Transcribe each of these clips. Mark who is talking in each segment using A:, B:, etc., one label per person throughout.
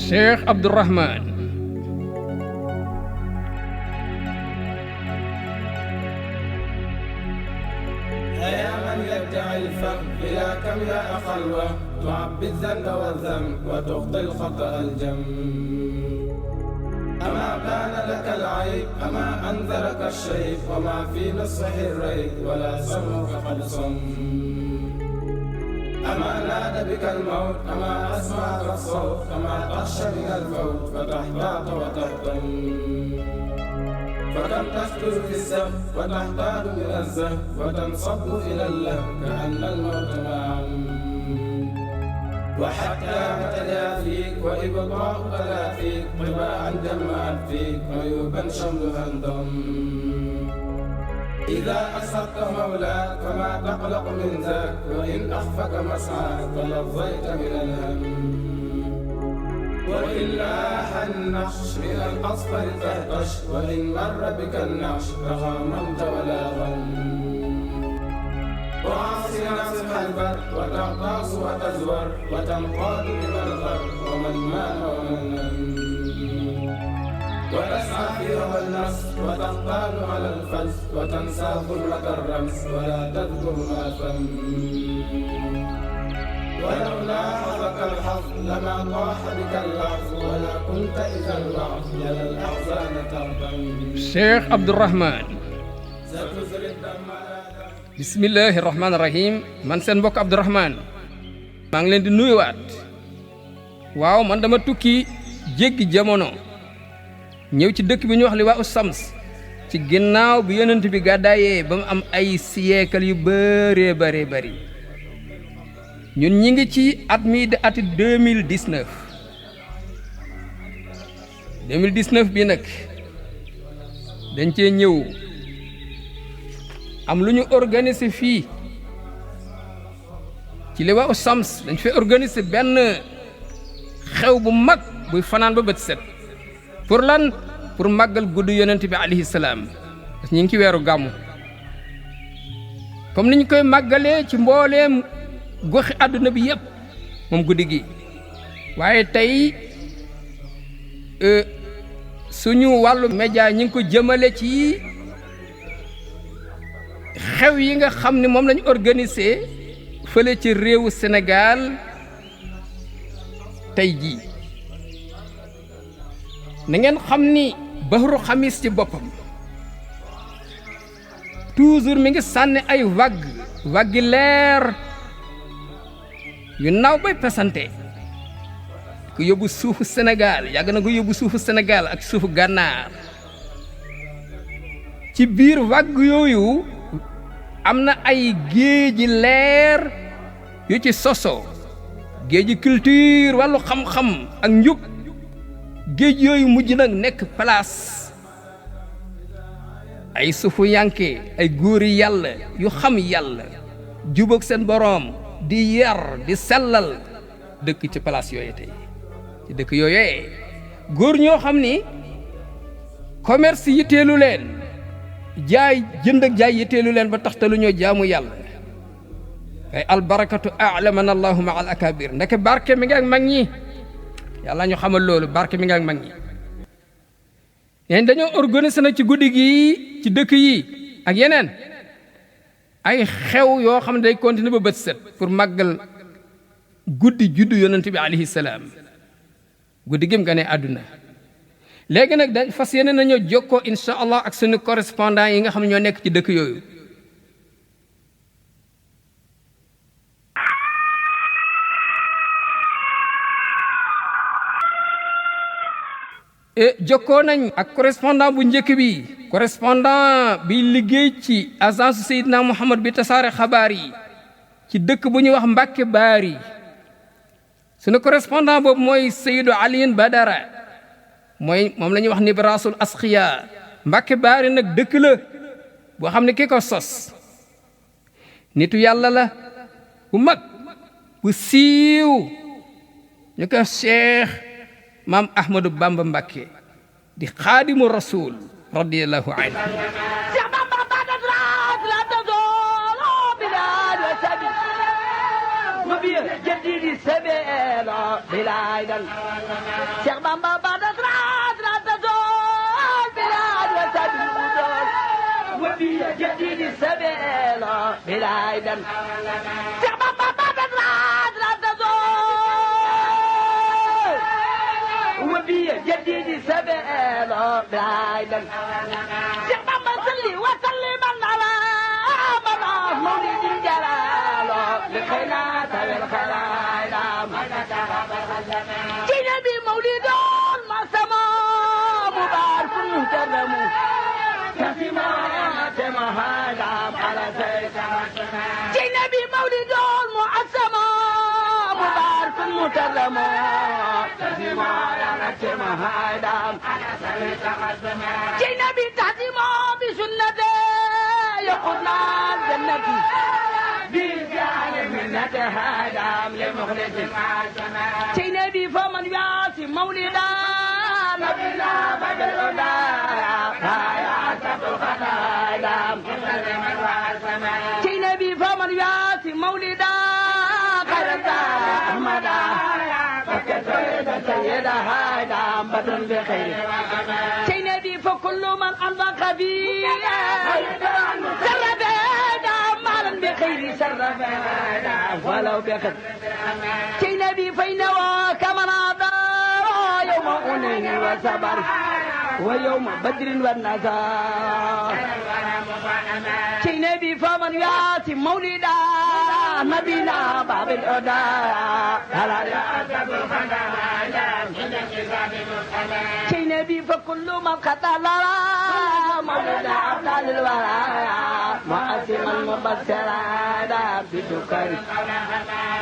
A: Cheikh Abdourahmane
B: يا من يدعي الفهم إلى كم يا أخلوة تعبي الذنب والذنب وتخطي الخطأ الجم أما بان لك العيب أما أنذرك الشيب وما في نصح الريب ولا سمعك قد صم أما نادى بك الموت أما أسمعك الصوت أما تخشى من الموت فتحتاط وتهتم فكم تخطر في السب وتحتاج من الزهد وتنصب إلى اللهب كأن الموت معا وحتى متجافيك وإبطاؤك لا فيك طباعا جمعت فيك عيوبا شملها انضم إذا أصبت مولاك فما تقلق من ذاك وإن أخفك مسعاك فلظيت من الهم وإن لاح النقش من الأصفر فاهتش وإن مر بك النعش تغاممت ولا غم وعاصي ناصح البر وتعطاس وتزور وتنقاد بمن غر ومن مان ومن نم وتسعى في هوى النص وتقتال على الفز وتنسى ظلمة الرمس ولا تذكر ما فم ولو لاحظك الحظ لما طاح بك اللحظ ولا كنت إذا الوعظ يلا الأحزان تغتم
A: Cheikh Abdourahmane
B: ستزري الدم
A: bismillahi rahmaani rahim man seen mbokk Abdourahmane maa ngi leen di nuyuwaat waaw man dama tukki jéggi jamono ñëw ci dëkk bi ñu wax li waa Sams ci ginnaaw bi yonent bi gàddaayee ba mu am ay siècle yu bëree bëri ñun ñi ngi ci at mi di ati 2019 bi nag dañ cee ñëw am lu ñu organiser fii ci li waa Sams dañ fay organiser benn xew bu mag buy fanaan ba bët set pour lan pour màggal guddi yonent bi alayhi salaam parce que ñu ngi ci weeru gàmmu comme ni ñu koy màggalee ci mbooleem goxi àdduna bi yëpp moom guddi gi waaye tey suñu wàllu média ñi ngi ko jëmale ci xew yi nga xam ne moom lañu organisé fële ci réewu Sénégal tey jii na ngeen xam ni bahru xamis ci boppam toujours mi ngi sànni ay vague leer yu naaw bay pesante ko yóbbu suufu Sénégal yàgg na ko yóbbu suufu Sénégal ak suufu gànnaar ci biir vague yooyu am na ay géeji leer yu ci soso géeji culture wàllu xam-xam ak njub géej yooyu mujj nag nekk place ay suufu yanke ay góori yàlla yu xam yàlla jubóog seen boroom di yar di sellal dëkk ci place yooyu tey ci dëkk yooyee góor ñoo xam ni commerce yitteelu leen jaay jënd ak jaay yitteelu leen ba taxtalu ñoo jaamu yàlla ay albarakatu a'lamana allahu ma al akabir ndeke barke mi ngi ak mag ñi yàlla ñu xamal loolu barke mi ngi ak mag ñi yéen dañoo organiser nag ci guddi gi ci dëkk yi ak yeneen ay xew yoo xam ne day continuer ba bët set pour màggal guddi juddu yonent bi alayhi salaam guddi gim nga ne àdduna léegi nag dañ fas yéene nañoo jokkoo insha allah ak suñu correspondant yi nga xam ne ñoo nekk ci dëkk yooyu jokkoo nañ ak correspondant bu njëkk bi correspondant bi liggéey ci agence Seydina Muhammad bi tasaare xabaar yi ci dëkk bu ñuy wax Mbàkke Baari suñu correspondant boobu mooy Seydou Aliyin Badara moom la ñuy wax Nibrasul Asqiya Mbàkke Baari nag dëkk la boo xam ne ki ko sos nitu yàlla la bu mag bu siiw ñu ko Cheikh maam Ahmadou Bamba Mbakke di xaadimu rasul radiyallahu anhu
C: وبير جديد سبيلا bilaay dan Cheikh Bamba bada trat ratazol bilad wa sabidol wa bi jadidi sabela bilaay dan Cheikh Bamba bada trat ratazol wa bi jadidi sabela bilaay dan Cheikh Bamba salli wa sallim ala مولد الجلال لخينات الخلايا جنبي مولد المعصمة مبارك مكرم كسمات مهاجم على سيد جنبي مولد المعصمة مبارك مكرم كسمات مهاجم على سيد جنبي تعظيم بسنته يقولنا الجنة بجعل منة هدام لمخلص سينبي فمن يعصي مولدا نبينا بدلنا حياة الخلايا سينبي فمن يعصي مولدا خيرت أحمدا فكسرت سيد هدام بدل بخير سينبي فكل من أنفق فيه خير سرفنا ولو بخد كي نبي فينوا كما نادى يوم أنين وصبر ويوم بدر والنزار كي نبي فمن ياتي مولدا نبينا باب الهدى كي نبي فكل من قتل مولدا أبطال الورايا معصما مبصرا بدكر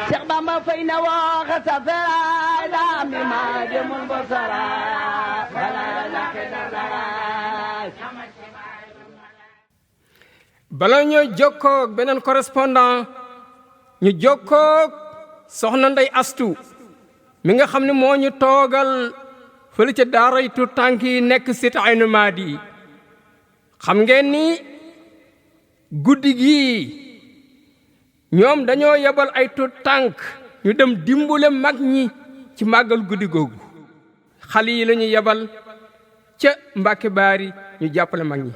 C: شيخ بامبا فينا وخسفرا مما جم البصرا فلا نحن
A: bala ñoo jokkoo beneen correspondant ñu jokkoo soxna Ndey Astu mi nga xam ne moo ñu toogal fële ca daaray tu tànk yi nekk sit Aynu Maadi xam ngeen ni guddi gii ñoom dañoo yebal ay tu tànk ñu dem dimbule mag ñi ci màggal guddi googu xale yi la ñu yebal ca Mbàkke Baari ñu jàppale mag ñi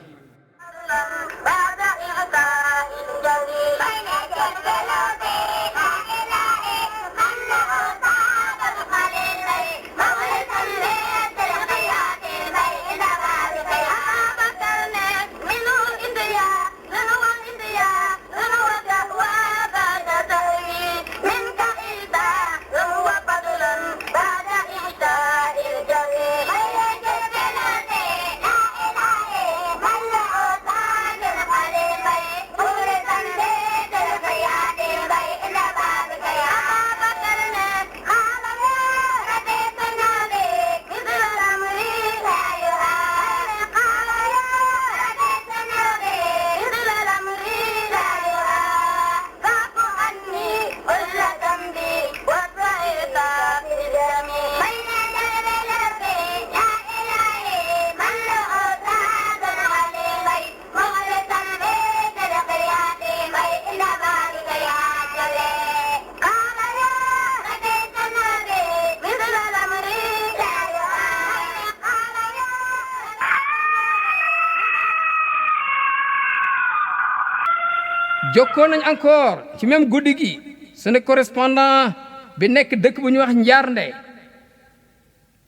A: jokkoo nañ encore ci même guddi gi sunu correspondant bi nekk dëkk bu ñuy wax Njaarnde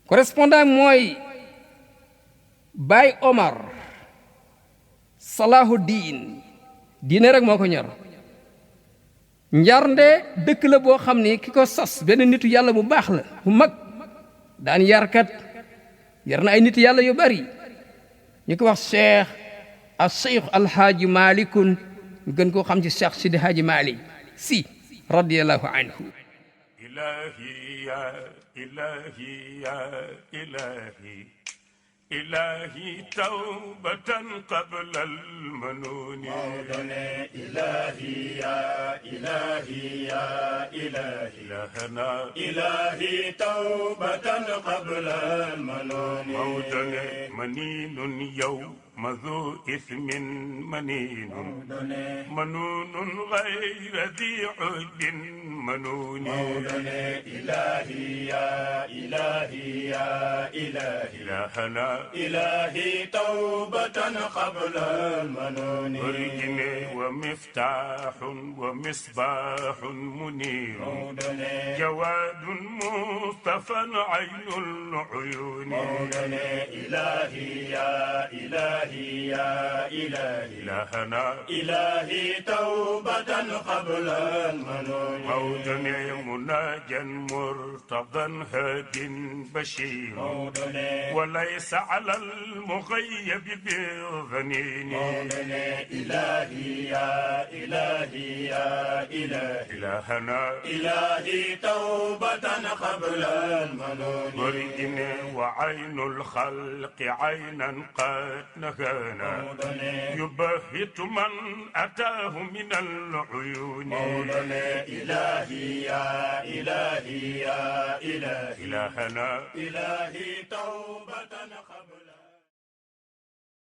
A: correspondant mooy Baay Omar Salahuddin diine rek moo ko ñor Njaarnde dëkk la boo xam ni ki ko sos benn nitu yàlla bu baax la bu mag daan yarkat yar na ay nitu yàlla yu bari ñu ko wax Cheikh Alhaaji Malikun ñu gën koo xam ci Cheikh Sidi Hadji Malick Sy radiyallahu anhu
D: ilahi ya ilahi ya ilahi ilahi tawbatan qabla al-manun ilahi ya ilahi ya ilahi lahana ilahi tawbatan qabla al-manun mawdane maninun yow مذو إثم منين منون غير ذي عد منون
B: إلهي يا إلهي يا إلهي
D: إلهنا
B: إلهي توبة قبل المنون
D: أرجني ومفتاح ومصباح منير جواد مصطفى عين العيون
B: إلهي يا إلهي يا إلهي
D: إلهنا
B: إلهي توبة قبل المنون
D: موطني مناجا مرتضى هاد بشير وليس على المغيب بالظنين
B: إلهي يا إلهي يا إلهي
D: إلهنا
B: إلهي توبة قبل المنون
D: مرجني وعين الخلق عينا قد نهانا يبهت من أتاه من العيون
B: إلهي يا إلهي يا إلهي
D: إلهنا
B: إلهي توبة